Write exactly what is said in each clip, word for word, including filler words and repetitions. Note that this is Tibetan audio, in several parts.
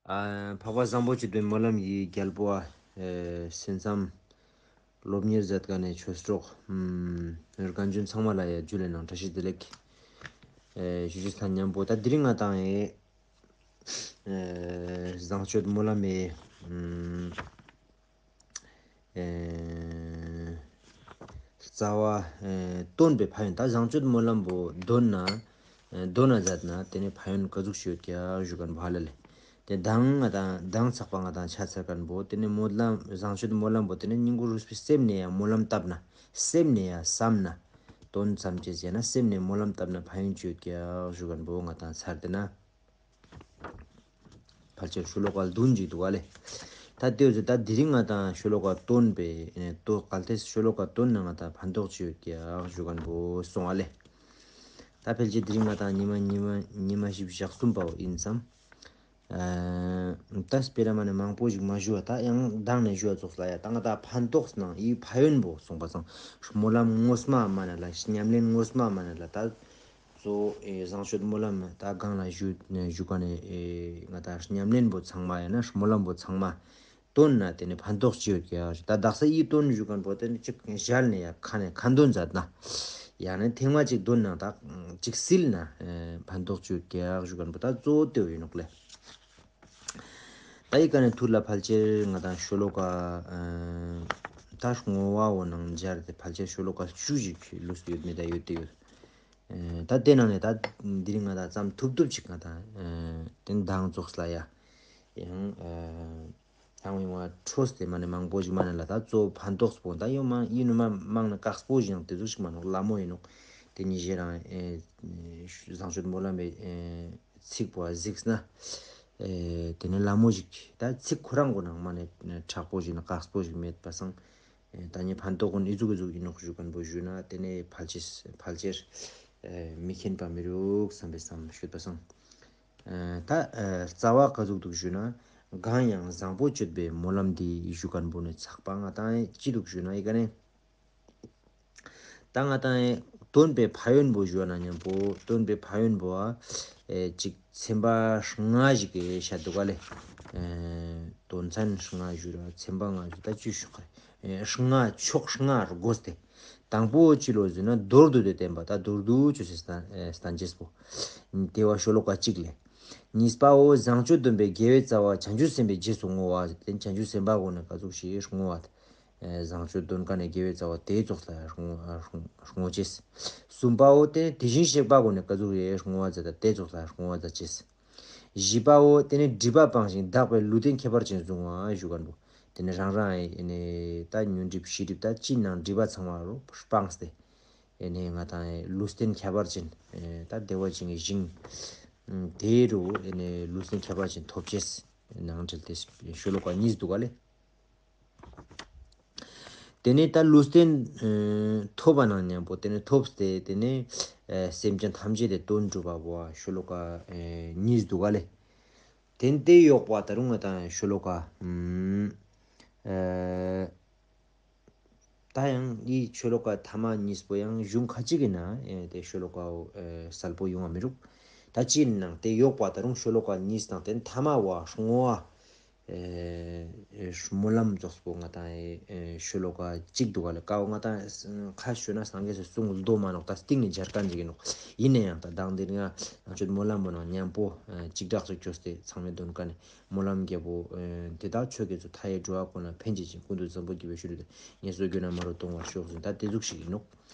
ཨ། འཕགས་པ་བཟང་པོ་སྤྱོད་པའི་སྨོན་ལམ་ཡི་རྒྱལ་པོ་ཨ། ཨེ། སེམས་ཙམ་སློབ་གཉེར་མཛད་མཁན་ནས་ཆོས་གྲོགས་ཨམ། རྒན་གཞོན་ཚང་མ་ལ་ཡ་རྒྱུད་ལས་ནང་བཀྲ་ཤིས་བདེ་ལེགས། ཨེ། ཞུ་རྒྱུ་དང་མཉམ་པོ་ད་དེ་རིང་ང་དང་ཨེ། ཨེ། བཟང་སྤྱོད་སྨོན་ལམ་ཡི་ཨམ། ཨེ། རྩ་བ། ཨེ། འདོན་པའི་ཕན་ཡོན། ད་བཟང་སྤྱོད་སྨོན་ལམ་པོ་འདོན་ན། ཨེ། འདོན་ན་མཛད་ན་དེ་ནས་ཕན་ཡོན་ག་ཟུག་ཞིག་ཡོད་ཀྱག་ཞུ་མཁན་པོ་ཧ་ལ་ལས། དེ་མདང་ང་དང་མདང་ཚགས་པ་ང་དང་ཆ་ཚ་མཁན་པོ་དེ་ནས་སྨོན་ལམ་བཟང་སྤྱོད་སྨོན་ལམ་པོ་དེ་ནས་སྙིང་པོ་རུས་པའི་སེམས་ནས་ཡང་སྨོན་ལམ་བཏབ་ན། སེམས་ནས་ཡང་བསམ་ན། དོན་ཙམ་ཅིག་བྱས་ན་སེམས་ནས་སྨོན་ལམ་བཏབ་ན་ཕན་ཡོན་ཅི་ཡོད་ཀྱག་ཞུ་མཁན་པོ་ང་དང་ཚར་དེ་ན། ཕལ་ཆེར་ཤོ་ལོ་ཀ་བདུན་ཅིག་འདུག་ག་ལེ། ད་ལྟོས་ཟེར་ད་དེ་རིང་ང་དང་ཤོ་ལོ་ཀ་འདོན་པའི་ཨེ། ཏོ་གལ་ཏེ་ཤོ་ལོ་ཀ་འདོན་ན་ང་དང་ཕན་ཐོགས་ཅི་ཡོད་ཀྱག་ཞུ་མཁན་པོ་སོང་བ་ལེ། ད་ཕལ་ཆེར་དེ་རིང་ང་དང་ཉི་མ་ཉི་མ་ཉི་མ་བཞི་བཅུ་ཞེ་གསུམ་པའོ་ཡིན་ཙང་། ཨ། ད་སྤེ་ར་མ་ནས་མང་པོ་ཞིག་མ་ཞུ་བ་ད་ཡང་མདང་ནས་ཞུ་བ་ཙོགས་ལ་ཡ་ད་ང་དང་ཕན་ཐོགས་ནང་ཡི་ཕན་ཡོན་པོ་སོང་པ་སང་སྨོན་ལམ་ངོ་མ་མ་ན་ལ་ཉམས་ལེན་ངོ་མ་མ་ན་ལ་ད། གཙོ་བོ་ཨེ་བཟང་སྤྱོད་སྨོན་ལམ་ད་སྒང་ལ་ཞུ་ཞུ་ག་ནས་ཨེ་ང་ད་ཉམས་ལེན་པོ་ཚང་མ་ཡང་ན་སྨོན་ལམ་པོ་ཚང་མ་འདོན་ན་དེ་ནས་ཕན་ཐོགས་ཅི་ཡོད་ཀྱག་ཞུ། ད་དག་ས་ཡི་འདོན་ཞུ་མཁན་པོ་དེ་ནི་གཅིག་ཞལ་ནས་ཡ་ཁ་ནས་ཁ་འདོན་མཛད་ན། ཡང་ན་ཐེངས་མ་གཅིག་འདོན་ན་ད་གཅིག་སིལ་ན་ཨེ་ཕན་ཐོགས་ཅི་ཡོད་ཀྱག་ཞུ་མཁན་པོ་ད་གཙོ་བོ་དེ་ཡིན་ནོག་ལེ། ད་ཡི་ག་ནས་ཐུར་ལ་ཕལ་ཆེར་ང་དང་ཤོ་ལོ་ཀ་ཨ། ད་བསྔོ་བ་འོ་ནང་སྦྱར་ཏེ་ཕལ་ཆེར་ཤོ་ལོ་ཀ་བཅུ་ཞིག་ལུས་སུ་ཡོད་མེད་ད་ཡོད་དེ་ཡོད། ཨ། ད་དེ་ནང་ནས་ད་དེ་རིང་ང་དང་ཙམ་ཐུབ་ཐུབ་ཅིག་ང་དང་ཨ། དེ་མདང་ཙོགས་ལ་ཡ། ཡང་ཨ། ཐང་བའི་བ་འཕྲོས་ཏེ་མ་ནས་མང་པོ་ཞིག་མ་ནས་ལ་ད་གཙོ་བོ་ཕན་ཐོགས་པོ་ད་ཡོད་མ་ཡིན་ནོ་མ་མང་ན་དཀགས་པོ་ཞིག་ཡང་དེ་ཟུག་ཞིག་མ་ནོག་ལ་མོ་ཡིན་ནོག་དེ་ཉིད་བཞེས་རང་ཨེ། བཟང་སྤྱོད་སྨོན་ལམ་པའི་ཨེ། ཚིག་པོ་གཟིགས་ན། ཨེ། དེ་ནས་ལ་མོ་ཞིག་ད་ཚིག་ཁོ་རང་གོ་ནང་མ་ནས་དྲག་པོ་ཞིག་ན་དཀགས་པོ་ཞིག་མེད་པ་སང་། ཨེ། ད་ནི་ཕན་ཐོགས་ཀུན་ཨི་ཟུག་ཨི་ཟུག་ཡིན་ནོག་ཞུ་མཁན་པོ་ཞུ་ན་དེ་ནས་ཕལ་ཆེར་ཕལ་ཆེར་ཨེ། མི་མཁྱེན་པ་མི་རུག་བསམ་པའི་བསམ་ཞུས་པ་སང་། ཨ། ད་ཨ། རྩ་བ་ག་ཟུག་འདུག་ཞུ་ན། གང་ཡང་བཟང་པོ་སྤྱོད་པའི་སྨོན་ལམ་འདི་ཞུ་མཁན་པོ་ནི་ཚགས་པ་ང་དང་ཅི་འདུག་ཞུ་ན་ཡི་ག་ནས། ད་ང་དང་འདོན་པའི་ཕན་ཡོན་པོ་ཞུ་ན་མཉམ་པོ་འདོན་པའི་ཕན་ཡོན་པོ་ཨ། ཨེ། གཅིག་ཚན་པ་ལྔ་ཞིག་གི་བཤད་འདུག་ག་ལེ། ཨེ། དོན་ཚན་ལྔ་ཞུ་ར་ཚན་པ་ལྔ་ཞུ་ད་ཅི་ཞུ་ག་ལེ། ལྔ་ཕྱོགས་ལྔ་རུ་བགོས་ཏེ། དང་པོ་ཅི་ལོ་ཟེར་ན་མདོར་བསྡུས་ཏེ་བསྟན་པ་ད་མདོར་བསྡུས་ཅོ་ཟེར་སྟན་ཅེས་པོ། དེ་བ་ཤོ་ལོ་ཀ་གཅིག་ལས། གཉིས་པའོ་བཟང་སྤྱོད་འདོན་པའི་དགེ་བའི་རྩ་བ་བྱང་ཆུབ་སེམས་དཔའི་རྗེས་སུ་བསྔོ་བ་དེ་བྱང་ཆུབ་སེམས་དཔའ་གོ་ནས་ག་ཟུག་ཞིག་བསྔོ་བ། བཟང་སྤྱོད་འདོན་ཀ་ནས་དགེ་བའི་རྩ་བ་དེ་ཙོགས་ལ་བསྔོ་བསྔོ་ཅེས། གསུམ་པའོ་དེ་དེ་བཞིན་གཤེགས་པ་གོ་ནས་ག་ཟུག་ཞིག་བསྔོ་བ་མཛད་ད་དེ་ཙོགས་ལ་བསྔོ་བ་མཛད་ཅེས། བཞི་པའོ་དེ་ནི་སྒྲིབ་པ་སྤངས་ཤིང་དག་པའི་ལུས་རྟེན་ཁྱད་པར་ཅན་བཟུང་བ་ཞུ་མཁན་པོ། དེ་ནི་རང་རང་ཨེ་ནི་ད་ཉོན་སྒྲིབ་ཤེས་སྒྲིབ་ད་ཅི་ནང་སྒྲིབ་པ་ཚང་བ་རུ་སྤངས་ཏེ། ཨེ་ནི་ང་དང་ཨེ་ལུས་རྟེན་ཁྱད་པར་ཅན་ཨེ་ད་བདེ་བ་ཅན་གྱི་ཞིང་། དེ་རུ་ཨེ་ནི་ལུས་རྟེན་ཁྱད་པར་ཅན་ཐོབ་ཅེས་ནང་འབྲེལ་ཏེ་ཤོ་ལོ་ཀ་གཉིས་འདུག་ག་ལེ། དེ་ནས་ད་ལུས་རྟེན་ཨེ་ཐོབ་པ་ནང་མཉམ་པོ་དེ་ནས་ཐོབ་སྟེ་དེ་ནས་ཨེ་སེམས་ཅན་ཐམས་ཅད་དེ་དོན་གྲུབ་པ་བོ་ཤོ་ལོ་ཀ་ཨེ་གཉིས་འདུག་ག་ལེ། དེ་ནས་དེ་ཡོག་པ་ད་རུང་ང་དང་ཤོ་ལོ་ཀ་ཨེ་ད་ཡང་འདི་ཤོ་ལོ་ཀ་ཐ་མ་གཉིས་པོ་ཡང་གཞུང་ཁ་ཅིག་གི་ནང་ཨེ་དེ་ཤོ་ལོ་ཀ་བོ་ཨེ་གསལ་པོ་ཡོང་བ་མི་རུག་ད་ཅི་ནང་དེ་ཡོག་པ་ད་རུང་ཤོ་ལོ་ཀ་གཉིས་དང་དེ་ཐ་མ་བ་བསྔོ་བ། ཨེ། ཨེ། སྨོན་ལམ་རྫོགས་པོ་ང་དང་ཨེ། ཤོ་ལོ་ཀ་གཅིག་འདུག་ག་ལེ། ཀའོ་ང་དང་ཁ་ཤོད་ན་སངས་རྒྱས་སུ་གསུང་ལྡོ་མ་ནོག་ད་སྟེང་ནས་སྦྱར་མཁན་ཅིག་ཡིན་ནོག་ཡིན་ན་ཡང་ད་དང་འདིར་ང་རང་ཆོས་སྨོན་ལམ་པོ་ནང་མཉམ་པོ་ཨེ། གཅིག་གྲགས་སུ་བཅོས་ཏེ་ཚང་མས་འདོན་མཁན་ནི་སྨོན་ལམ་རྒྱལ་པོ་ཨེ། དེ་དག་ཆོས་ཀྱི་མཚོ་མཐའ་ཡས་འགྲོ་བ་ཀུན་ལ་ཕན་བྱེད་ཅིང་། ཀུན་ཏུ་བཟང་པོ་སྐྱེ་བའི་ཕྱིར་དུ། ངན་སོང་རྒྱུ་ན་མ་རུ་ལྟུང་བར་ཤོག་ཟེར་ད་དེ་ཟུག་ཞིག་ཡིན་ནོག་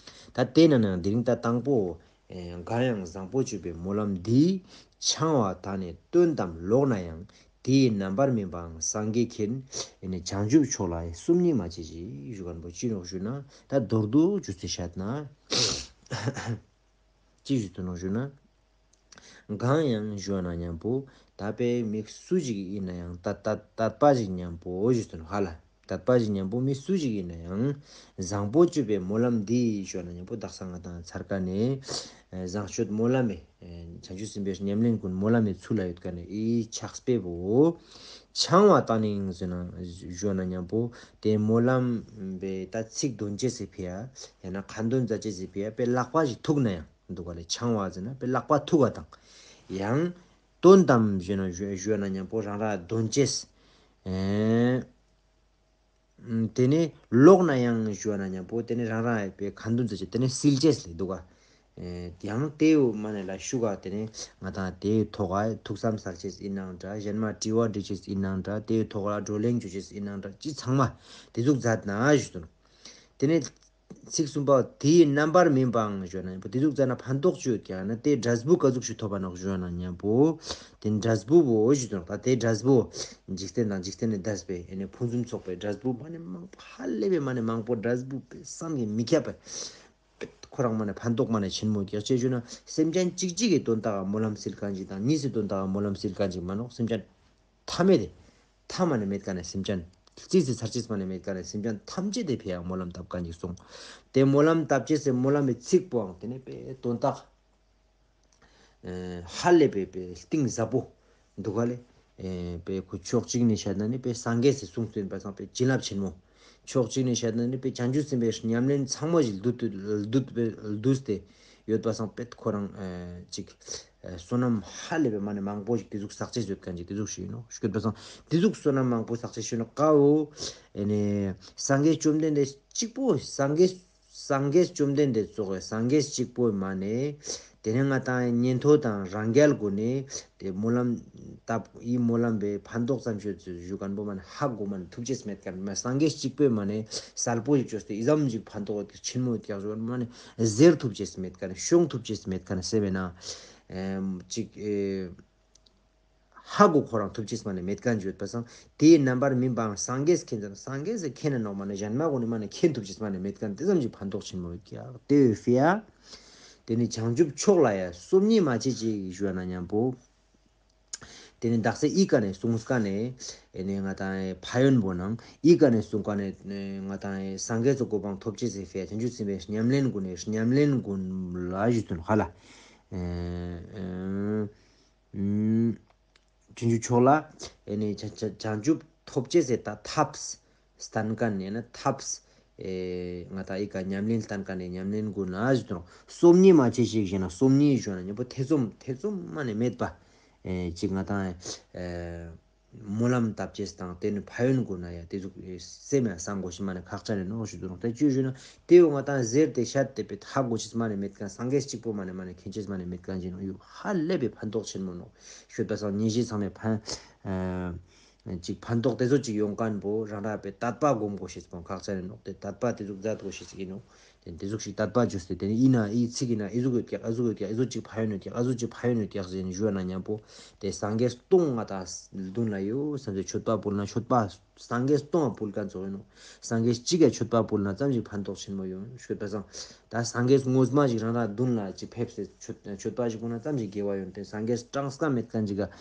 ད་དེ་ན་ནང་འདི་རིང་ད་དང་པོ། གང་ཡང་བཟང་པོ་སྤྱོད་པའི་སྨོན་ལམ་འདི། འཆང་བ་དག་ནི་བཏོན་ཏམ་ལོག་ན་ཡང་། དེའི་རྣམ་པར་སྨིན་པའང་སངས་རྒྱས་མཁྱེན། ཨེ་ནི་བྱང་ཆུབ་མཆོག་ལ་སོམ་ཉི་མ་བྱེད་ཅིག་ཞུ་མཁན་པོ་ཅི་ནོག་ཞུ་ན་ད་མདོར་བསྡུས་ཅོས་ཏེ་བཤད་ན། ཅི་ཞུ་དོ་ནོག་ཞུ་ན། གང་ཡང་ཞུ་ན་མཉམ་པོ་ད་དཔེ་མི་སུ་ཞིག་ཡིན་ན་ཡང་ད་ད་དད་པ་ཞིག་མཉམ་པོ་ཞུ་དོ་ནོག་ཧ་ལ། དད་པ་ཞིག་མཉམ་པོ་མི་སུ་ཞིག་ཡིན་ན་ཡང་། བཟང་པོ་སྤྱོད་པའི་སྨོན་ལམ་འདི་ཞུ་ན་མཉམ་པོ་དག་ས་ང་དང་ཚར་ཀ་ནས། བཟང་སྤྱོད་སྨོན་ལམ་མེ། བྱང་ཆུབ་སེམས་དཔའི་ཉམས་ལེན་ཀུན་སྨོན་ལམ་མེ་ཚུལ་ལ་ཡོད་ཀ་ནས་ཨི་ཕྱག་དཔེ་བོ། འཆང་བ་དག་ནི་ཟེར་ན་ཞུ་ན་མཉམ་པོ་དེ་སྨོན་ལམ་པའི་ད་ཚིག་འདོན་ཅེས་སི་ཕི་ཡ། ཡང་ན་ཁ་འདོན་མཛད་ཅེས་སི་ཕི་ཡ་དཔེ་ལག་པ་ཞིག་ཐུག་ན་ཡང་འདུག་ག་ལེ། འཆང་བ་ཟེར་ན་དཔེ་ལག་པ་ཐུག་ག་དང་། ཡང་། སྟོན་ཏམ་ཞུས་ན་ཞུ་ཞུས་ན་མཉམ་པོ་རང་ར་འདོན་ཅེས། ཨེ། ཨམ། དེ་ནས་ཀློག་ན་ཡང་ཞུ་བ་ན་མཉམ་པོ་དེ་ནས་རང་རང་ཡོད་པའི་ཁ་འདོན་མཛད་ཅེས་དེ་ནས་སིལ་ཅེས་ལས་འདུག་ག་ཡང་དེའི་མ་ནས་ལ་ཤུ་ག་དེ་ནས་ང་དང་དེའི་ཐོག་ག་ཐུགས་བསམ་གསལ་ཅེས་ཡིན་ནའང་འདྲ། གཞན་མ་དྲི་བ་འདྲི་ཅེས་ཡིན་ནའང་འདྲ། དེའི་ཐོག་ལ་བགྲོ་གླེང་བྱེད་ཅེས་ཡིན་ནའང་འདྲ། ཅི་ཚང་མ་དེ་ཟུག་མཛད་ན་ཞུ་དོན། དེ་ནས་ཚིག་གསུམ་པ་དེའི་རྣམ་པར་སྨིན་པའང་ཞུ་ན་མཉམ་པོ་དེ་ཟུག་མཛད་ན་ཕན་ཐོགས་ཅི་ཡོད་ཀྱང་ན་དེ་འབྲས་བུ་ག་ཟུག་ཞིག་ཐོབ་པ་ནོག་ཞུ་ན་མཉམ་པོ་དེ་འབྲས་བུ་བོ་ཞུ་དོན། ད་དེ་འབྲས་བུ་འཇིག་རྟེན་དང་འཇིག་རྟེན་ལས་འདས་པའི་ཨེ་ནས་ཕུན་སུམ་ཚོགས་པའི་འབྲས་བུ་མ་ནས་མང་པོ་ཧ་ལས་པའི་མ་ནས་མང་པོ་འབྲས་བུ་བསམ་གྱིས་མི་ཁྱབ་པའི། ཁོ་རང་མ་ནས་ཕན་ཐོགས་མ་ནས་ཆེན་མོ་རྒྱག་ཅེས་ཞུ་ན་སེམས་ཅན་གཅིག་གཅིག་གི་དོན་དག་ག་སྨོན་ལམ་སིལ་མཁན་ཅིག་དང་གཉིས་སི་དོན་དག་ག་སྨོན་ལམ་སིལ་མཁན་ཅིག་མ་ནོག་སེམས་ཅན་ཐ་མེད་དེ་ཐ་མ་ནས་མེད་མཁན་ནས་སེམས་ཅན་རྩིས་སི་ཚར་རྩིས་མ་ནས་མེད་མཁན་ནས་སེམས་ཅན་ཐམས་ཅད་དེ་ཕི་ཡ་སྨོན་ལམ་བཏབ་མཁན་ཅིག་སོང་། དེ་སྨོན་ལམ་བཏབ་ཅེས་སི་སྨོན་ལམ་གི་ཚིག་པོའང་དེ་ནས་པའི་དོན་དག་ཧ་ལས་པའི་པའི་གཏིང་ཟབ་པོ་འདུག་ག་ལེ། པའི་ཁོ་ཕྱོགས་གཅིག་ནས་བཤད་ན་ནི་པའི་སངས་རྒྱས་སི་གསུང་སྟོན་པ་སང་པའི་བྱིན་རླབས་ཆེན་མོ། ཕྱོགས་གཅིག་ནས་བཤད་ན་ནི་པའི་བྱང་ཆུབ་སེམས་དཔའི་ཉམས་ལེན་ཚང་མ་ཞིག་བསྡུས་བསྡུས་བསྡུས་ཏེ་ཡོད་པ་སང་པའི་ཁོ་རང་ཅིག་བསོད་ནམས་ཧ་ལས་པའི་མ་ནས་མང་པོ་ཞིག་དེ་ཟུག་བསགས་ཅེས་ཡོད་མཁན་ཅིག་དེ་ཟུག་ཞིག་ཡིན་ནོ་ཞུ་གི་ཡོད་པ་སང་དེ་ཟུག་བསོད་ནམས་མང་པོ་བསགས་ཅེས་ཞུ་ན་ཀ་བོ། ཨེ་ནས་སངས་རྒྱས་བཅོམ་ལྡན་འདས་གཅིག་པོ་སངས་རྒྱས་སངས་རྒྱས་བཅོམ་ལྡན་འདས་ཙོགས་སངས་རྒྱས་གཅིག་པོ་མ་ནས་དེ་ནས་ང་དང་ཉན་ཐོས་དང་རང་རྒྱལ་གུན་ནས་དེ་སྨོན་ལམ་བཏབ་ཡི་སྨོན་ལམ་པའི་ཕན་ཐོགས་ཙམ་ཤོད་ཚུལ་ཞུ་མཁན་པོ་མ་ནས་ཧ་གོ་མ་ནས་ཐུབ་ཅེས་མེད་མཁན་མ་སངས་རྒྱས་གཅིག་པོས་མ་ནས་གསལ་པོ་ཞིག་བཅོས་ཏེ་ཨི་ཙམ་ཞིག་ཕན་ཐོགས་ཆེན་མོ་ཡོད་ཀྱག་ཞུ་མཁན་མ་ནས་ཟེར་ཐུབ་ཅེས་མེད་མཁན་ཤོང་ཐུབ་ཅེས་མེད་མཁན་སེམས་མེད་ན་ཅིག་ཧ་གོ་ཁོ་རང་ཐུབ་ཅེས་མ་ནས་མེད་མཁན་ཡོད་པ་སང་དེའི་རྣམ་པར་སྨིན་པའང་སངས་རྒྱས་མཁྱེན་ཙམ་སངས་རྒྱས་སུ་མཁྱེན་ན་ནོག་མ་ནས་གཞན་མ་གུན་ནི་མ་ནས་མཁྱེན་ཐུབ་ཅེས་མ་ནས་མེད་མཁན་དེ་ཙམ་གྱི་ཕན་ཐོགས་ཆེན་མོ་ཡོད་ཀྱག་དེ་ཡོད་ཕི་ཡ། དེ་ནི་བྱང་ཆུབ་མཆོག་ལ་ཡ་སོམ་ཉི་མ་བྱེད་ཅིག་ཞུ་ན་མཉམ་པོ། དེ་ནི་དག་ས་ཨི་ཀ་ནས་གསུངས་ཀ་ནས་ཨེ་ནས་ང་དང་ཕ་ཡོན་པོ་ནང་ཨི་ཀ་ནས་གསུངས་ཀ་ནས་ང་དང་སངས་རྒྱས་སུ་གོ་འཕང་ཐོབ་ཅེས་སི་ཕི་ཡ་བྱང་ཆུབ་སེམས་དཔའི་ཉམས་ལེན་གུན་ནས་ཉམས་ལེན་གུན་ལ་ཞུ་དོན་ཧ་ལ། ཨེ་ཨེ། ཨུམ། བྱང་ཆུབ་མཆོག་ལ་ཨེ་ནི་བྱ་བྱ་བྱང་ཆུབ་ཐོབ་ཅེས་ཟེར་ད་ཐབས་སྟན་མཁན་ནས་ན་ཐབས་ཨེ་ང་དང་ཨི་ཀ་ཉམས་ལེན་སྟན་མཁན་ནས་ཉམས་ལེན་དགོས་ན་ཞུ་དོན། སོམ་ཉི་མ་བྱེད་ཅིག་ཞེ་ན་སོམ་ཉི་ཞུ་ན་མཉམ་པོ་ཐེ་ཚོམ་ཐེ་ཚོམ་མ་ནས་མེད་པ་ཨེ་ཅིག་ང་དང་ཨེ། སྨོན་ལམ་བཏབ་ཅེས་དང་དེ་ནི་ཕན་ཡོན་དགོས་ན་ཡ་དེ་ཟུག་སེམས་ཡང་བསམ་དགོས་ཤེས་མ་ནི་ཁག་ཅན་རེད་ནོ་ཞུ་དུ་ནོ། དེ་བཅོས་ཞུ་ན་དེ་ཡོང་ང་དང་ཟེར་ཏེ་བཤད་དེ་པའི་ཧ་གོ་ཅེས་མ་ནི་མེད་མཁན་སངས་རྒྱས་གཅིག་པོ་མ་ནི་མ་ནི་མཁྱེན་ཅེས་མ་ནི་མེད་མཁན་ཅིག་ནོ་ཡོད་ཧ་ལས་པའི་ཕན་ཐོགས་ཆེན་མོ་ནོ། ཤོད་པ་སང་ཉིན་བཞི་ཚང་མའི་ཕན་ཅིག་ཕན་ཐོགས་དེ་ཚོ་ཅིག་ཡོང་མཁན་པོ་རང་ར་པའི་དད་པ་སྒོམ་དགོས་ཤེས་པོ་ཁག་ཅན་རེད་ནོ། དེ་དད་པ་དེ་ཟུག་མཛད་དགོས་ཤེས་ཅིག་ཡིན་ནོ། དེ་འདི་ཟུག་ཞིག་དད་པ་བཅོས་ཏེ་དེ་ནི་ཡིན་ན་ཨི་ཚིག་ཡིན་ན་ཨི་ཟུག་ཡོད་ཀྱག་ཨ་ཟུག་ཡོད་ཀྱག་ཨི་ཟུག་ཅིག་ཕན་ཡོན་ཡོད་ཀྱག་ཨ་ཟུག་ཅིག་ཕན་ཡོན་ཡོད་ཀྱག་ཟེར་ནས་ཞུ་བ་ན་མཉམ་པོ་དེ་སངས་རྒྱས་སྟོང་ང་དང་མདུན་ལ་ཡོད་སངས་རྒྱས་མཆོད་པ་ཕུལ་ན་མཆོད་པ་སངས་རྒྱས་སྟོང་ཕུལ་མཁན་ཚོ་ཡིན་ནོ། སངས་རྒྱས་གཅིག་ག་མཆོད་པ་ཕུལ་ན་ཙམ་ཞིག་ཕན་ཐོགས་ཆེན་མོ་ཡོང་ཤོད་པ་སང་ད་སངས་རྒྱས་ངོ་མ་ཞིག་རང་རང་མདུན་ལ་ཅིག་ཕེབས་ཏེ་མཆོད་མཆོད་པ་ཞིག་ཕུལ་ན་ཙམ་ཞིག་དགེ་བ་ཡོང་དེ་སངས་རྒྱས་གྲངས་ཀ་མེད་མཁན་ཅིག་ག་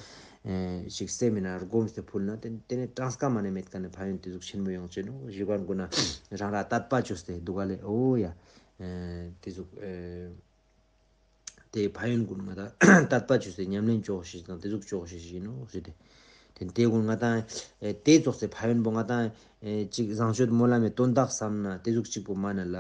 ཞིག་སེམས་མེད་ན་སྒོམ་སྟེ་ཕུལ་ན་དེ་དེ་ནས་གྲངས་ཀ་མ་ནས་མེད་མཁན་ནས་ཕན་ཡོན་དེ་ཟུག་ཆེན་མོ་ཡོང་ཅེ་ནོ། ཞུ་མཁན་ཀུན་ན་རང་ར་དད་པ་བཅོས་ཏེ་འདུག་ག་ལེ། ཨོ་ཡ། དེ་ཟུག་དེ་ཕན་ཡོན་ཀུན་ང་ད་དད་པ་བཅོས་ཏེ་ཉམས་ལེན་བཅོས་ཤིག་དང་དེ་ཟུག་བཅོས་ཤིག་ཡིན་ནོ་ཞུ་དེ། དེ་དེ་ཀུན་ང་དང་དེ་ཙོགས་སེ་ཕན་ཡོན་པོ་ང་དང་ཅིག་བཟང་སྤྱོད་སྨོན་ལམ་མེ་དོན་དག་བསམ་ན་དེ་ཟུག་གཅིག་པོ་མ་ན་ལ་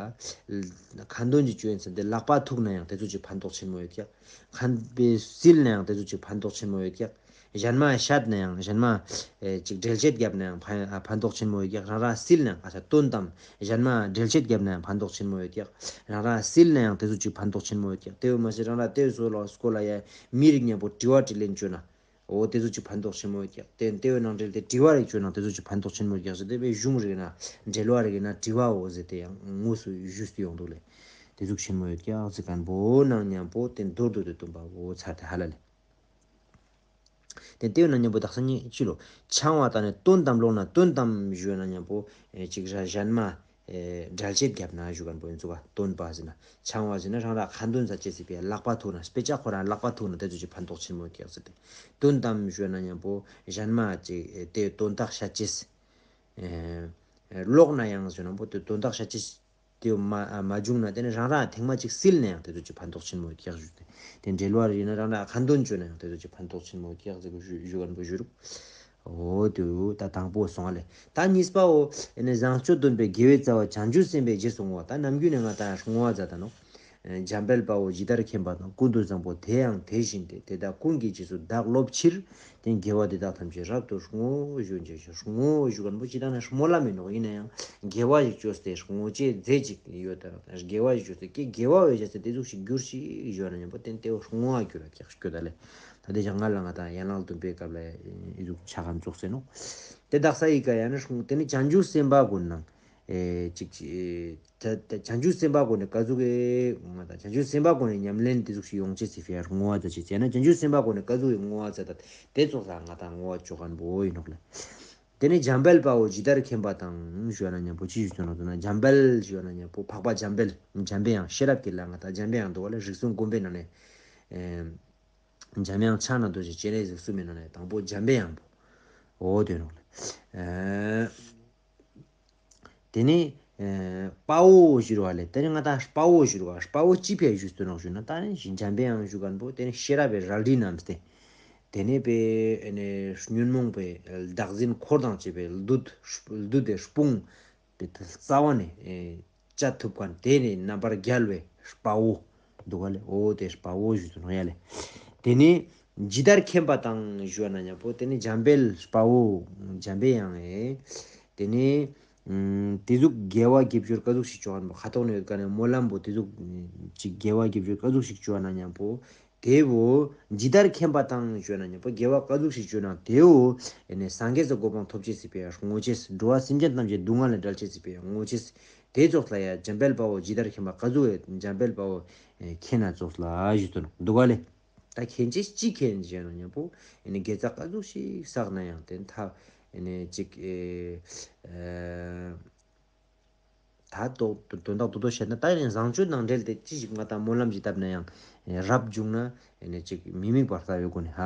ཁ་འདོན་གྱི་བཅོས་ཡིན་ཟེར་ཏེ་ལག་པ་ཐུག་ན་ཡང་དེ་ཟུག་གཅིག་ཕན་ཐོགས་ཆེན་མོ་ཡོད་ཀྱག་ཁན་པའི་སིལ་ན་ཡང་དེ་ཚོ་ཅིག་ཕན་ཐོགས་ཆེན་མོ་ཡོད་ཀྱག་གཞན་མ་བཤད་ན་ཡང་གཞན་མ་ཨེ་ཅིག་འགྲེལ་བཤད་བརྒྱབ་ན་ཡང་ཕན་ཨ་ཕན་ཐོགས་ཆེན་མོ་ཡོད་ཀྱག་རང་རང་སིལ་ན་ཡང་ཨ་ས་དོན་དམ་གཞན་མ་འགྲེལ་བཤད་བརྒྱབ་ན་ཡང་ཕན་ཐོགས་ཆེན་མོ་ཡོད་ཀྱག་རང་རང་སིལ་ན་ཡང་དེ་ཚོ་ཅིག་ཕན་ཐོགས་ཆེན་མོ་ཡོད་ཀྱག་དེ་བས་མ་ཟད་རང་རང་དེ་ཚོ་ལ་སྐོར་ལ་ཡ་མི་རིགས་མཉམ་པོ་དྲི་བ་དྲིས་ལན་བཅོས་ན་འོ་དེ་ཚོ་ཅིག་ཕན་ཐོགས་ཆེན་མོ་ཡོད་ཀྱག་དེ་དེ་བས་ནང་འགྲེལ་དེ་དྲི་བ་རིགས་བཅོས་ན་དེ་ཚོ་ཅིག་ཕན་ཐོགས་ཆེན་མོ་ཡོད་ཀྱག་ཟེར་དེ་བས་གཞུང་རིགས་ན་འགྲེལ་བ་རིགས་ན་དྲི་བའོ་ཟེར་དེ་ཡང་དངོས་སུ་ཞུས་ཏེ་ཡོང་འདུག་ལེ། དེ་ཚོ་ཆེན་མོ་ཡོད་ཀྱག་ཟེར་མཁན་པོ་ནང་མཉམ་པོ་དེ་མདོར་བསྡུས་ཏེ་སྟོན་པ་བོ་ཚར་ཏེ་ཧ་ལ་ལེ། དེ་ལྟེ་བའི་ནང་མཉམ་པོ་དག་ས་ཉིད་ཅི་ལོ། འཆང་བ་དང་ནི་དོན་དམ་ཀློག་ན་དོན་དམ་ཞུས་ན་མཉམ་པོ་ཅིག་ར་གཞན་མ་འགྲེལ་བཤད་བརྒྱབ་ན་ཞུ་མཁན་པོ་ཡིན་ཚུགས་པ་དོན་པ་ཟེར་ན་འཆང་བ་ཟེར་ན་རང་ར་ཁ་འདོན་ས་བཅད་ཟེར་བའི་ལག་པ་ཐུག་ན་དཔེ་ཆ་ཁོ་རང་ལག་པ་ཐུག་ན་དེ་ཚོ་ཅིག་ཕན་ཐོགས་ཆེན་མོ་ཡོད་ཀྱག་ཟེར་ཏེ། དོན་དམ་ཞུས་ན་མཉམ་པོ་གཞན་མ་ཅིག་དེ་དོན་དག་བཤད་ཅེས། ཀློག་ན་ཡང་ཞུ་ན་མཉམ་པོ་དེ་དོན་དག་བཤད་ཅེས། དེ་མ་མ་བྱུང་ན་དེ་ནི་རང་རང་ཐེངས་མ་གཅིག་སིལ་ན་ཡང་དེ་ཚོ་ཅིག་ཕན་ཐོགས་ཆེན་མོ་ཡོད་ཀྱག་ཞུ་སྟེ། དེ་འགྲེལ་བ་རེ་ཡིན་ན་རང་རང་ཁ་འདོན་བཅོས་ན་ཡང་དེ་ཚོ་ཅིག་ཕན་ཐོགས་ཆེན་མོ་ཡོད་ཀྱག་ཟེར་གི་ཞུ་ཞུ་གན་པོ་ཞུ་རུག་འོ་དེ་ད་དང་པོ་སོང་བ་ལེ། ད་གཉིས་པའོ་ཨེ་ནི་བཟང་སྤྱོད་སྟོན་པའི་དགེ་བའི་རྩ་བ་བྱང་ཆུབ་སེམས་དཔའི་རྗེས་སུ་བསྔོ་བ། ད་ནམ་རྒྱུན་ནས་ང་ད་བསྔོ་བ་མཛད་ད་ནོ། འཇམ་དཔལ་དཔའ་བོ་ཇི་ལྟར་མཁྱེན་པ་དང་། ཀུན་ཏུ་བཟང་པོ་དེ་ཡང་དེ་བཞིན་ཏེ། དེ་དག་ཀུན་གྱི་རྗེས་སུ་བདག་སློབ་ཕྱིར། དེ་དགེ་བ་འདི་དག་ཐམས་ཅད་རབ་ཏུ་བསྔོ་ཞུ་འཇུག་ཞུ། བསྔོ་ཞུ་མཁན་པོ་ཅི་ལྟར་ན་སྨོན་ལམ་མིན་ནོ། ཡིན་ན་ཡང་དགེ་བ་ཞིག་བཅོས་ཏེ་བསྔོ་བྱའི་རྫས་ཅིག་ཡོད་དང་། དགེ་བ་ཞིག་བཅོས་ཏེ་ཀྱེ་དགེ་བ་བའི་རྒྱལ་སྲས་དེ་ཟུག་ཞིག་གྱུར་ཅིག་ཞུ་ན་མཉམ་པོ་དེ་དེ་བསྔོ་བ་གྱུར་ར་ཀྱག་ཞུ་ད་ལེ། ད་དེ་ཅང་ང་ལ་ང་དང་ཡན་ལག་བདུན་པའི་སྐབས་ལ་ཨི་ཟུག་ཆ་གམ་ཙོགས་ཟེར་ནོ། དེ་དག་ས་ཡི་ག་ཡང་ན་བསྔོ་དེ་ནི་བྱང་ཆུབ་སེམས་དཔའ་ཀུན་ནང་། ཨེ་ཅིག་ཅིག་ད་ད་བྱང་ཆུབ་སེམས་དཔའ་ཀུན་ནི་ཀ་ཟུག་གི་ང་དང་བྱང་ཆུབ་སེམས་དཔའ་ཀུན་ནི་ཉམས་ལེན་དེ་ཟུག་ཞིག་ཡོང་ཅེས་སི་ཕི་ཡར་བསྔོ་བ་ཙ་ཅིག་བྱས་ན། བྱང་ཆུབ་སེམས་དཔའ་ཀུན་ནི་ཀ་ཟུག་གི་བསྔོ་བ་ཙ་ད་དེ་ཙོགས་ལ་ང་དང་བསྔོ་བ་བཅོ་མཁན་པོ་ཡིན་ནོག་ལེ། དེ་ནི་འཇམ་དཔལ་དཔའ་བོ་ཇི་ལྟར་མཁྱེན་པ་དང་ཞུ་ན་མཉམ་པོ་ཅི་ཞུ་ཚོད་ནོ་ཟེར་ན། འཇམ་དཔལ་ཞུ་ན་མཉམ་པོ་འཕགས་པ་འཇམ་དཔལ། འཇམ་པའི་དབྱངས་ཤེས་རབ་ཀྱི་ལྷ་ང་དང་འཇམ་པའི་དབྱངས་འདུག་བ་ལེ། རིགས་གསུམ་མགོན་པོའི་ནང་ནས་ཨེ་འཇམ་དབྱངས་ཕྱག་ན་རྡོ་རྗེ་སྤྱན་རས་གཟིགས་གསུམ་པོའི་ནང་ནས་དང་པོ་འཇམ་པའི་དབྱངས་པོ། འོ་དེ་ནོ་ལེ། ཨེ། དེ་ནས་ཨེ་དཔའ་བོ་ཞུ་རུ་བ་ལེ། དེ་ནས་ང་དང་དཔའ་བོ་ཞུ་རུ་བ། དཔའ་བོ་ཅི་ཕིའ་ཞུ་ཚོད་ནོག་ཞུ་ན། ད་ནི་འཇམ་པའི་དབྱངས་ཞུ་མཁན་པོ་དེ་ནི་ཤེས་རབ་པའི་རལ་གྲི་བསྣམས་ཏེ། དེ་ནས་པའི་ཨེ་ནས་ཉོན་མོངས་པའི་བདག་འཛིན་འཁོར་དང་བཅས་པའི་བདུད་བདུད་དེ་དཔུང་པའི་རྩ་བ་ནས་ཨེ་བཅད་ཐུབ་མཁན་དེ་ནས་རྣམ་པར་རྒྱལ་བའི་དཔའ་བོ་འདུག་ག་ལེ། འོ་དེ་དཔའ་བོ་ཞུ་ཚོད་ནོག་ཡ་ལེ། དེ་ནས་ཇི་ལྟར་མཁྱེན་པ་དང་ཞུ་ན་མཉམ་པོ་དེ་ནི་འཇམ་དཔལ་དཔའ་བོ་འཇམ་པའི་དབྱངས་ཨེ། དེ་ནས་ཨུམ་དེ་ཟུག་དགེ་བ་དགེ་སྦྱོར་ཀ་ཟུག་ཞིག་བཅོ་མཁན་པོ་ཁ་ཐོག་ནས་ཡོད་ཀ་ནས་སྨོན་ལམ་པོ་དེ་ཟུག་ཅིག་དགེ་བ་དགེ་སྦྱོར་ཀ་ཟུག་ཞིག་བཅོ་ན་མཉམ་པོ། དེ་བོ་ཇི་ལྟར་མཁྱེན་པ་དང་ཞུ་ན་མཉམ་པོ་དགེ་བ་ཀ་ཟུག་ཞིག་བཅོ་ན་དེ་བོ་ཨེ་ནས་སངས་རྒྱས་སུ་གོ་འཕང་ཐོབ་ཅེས་སི་ཕིའ་བསྔོ་ཅེས། འགྲོ་བ་སེམས་ཅན་ཐམས་ཅད་སྡུག་བསྔལ་ལས་བསྒྲལ་ཅེས་སི་ཕིའ་བསྔོ་ཅེས། དེ་ཙོགས་ལ་ཡ་འཇམ་དཔལ་དཔའ་བོ་ཇི་ལྟར་མཁྱེན་པ་ཀ་ཟུག་ཨེ་འཇམ་དཔལ་དཔའ་བོ་ཨེ་མཁྱེན་ན་ཙོགས་ལ་ཞུ་ཚོད་ནོག་འདུག་ག་ལེ། ད་མཁྱེན་ཅེས་ཅི་མཁྱེན་ཞེ་ན་མཉམ་པོ་ཨེ་ནི་དགེ་རྩ་ཀ་ཟུག་ཞིག་བསགས་ན་ཡང་དེ་ཐ་ཨེ་ནི་ཅིག་ཨེ་ཨེ་ད་དོ་དོན་དག་རྡོག་རྡོག་བཤད་ན་ད་ཡང་བཟང་སྤྱོད་ནང་འབྲེལ་ཏེ་ཅི་ཞིག་ང་དང་སྨོན་ལམ་ཞིག་བཏབ་ན་ཡང་ཨེ་རབ་བྱུང་ན་ཨེ་ནི་ཅིག་མི་དམིགས་པར་ལྟ་བའི་སྒོ་ནས་ཧ་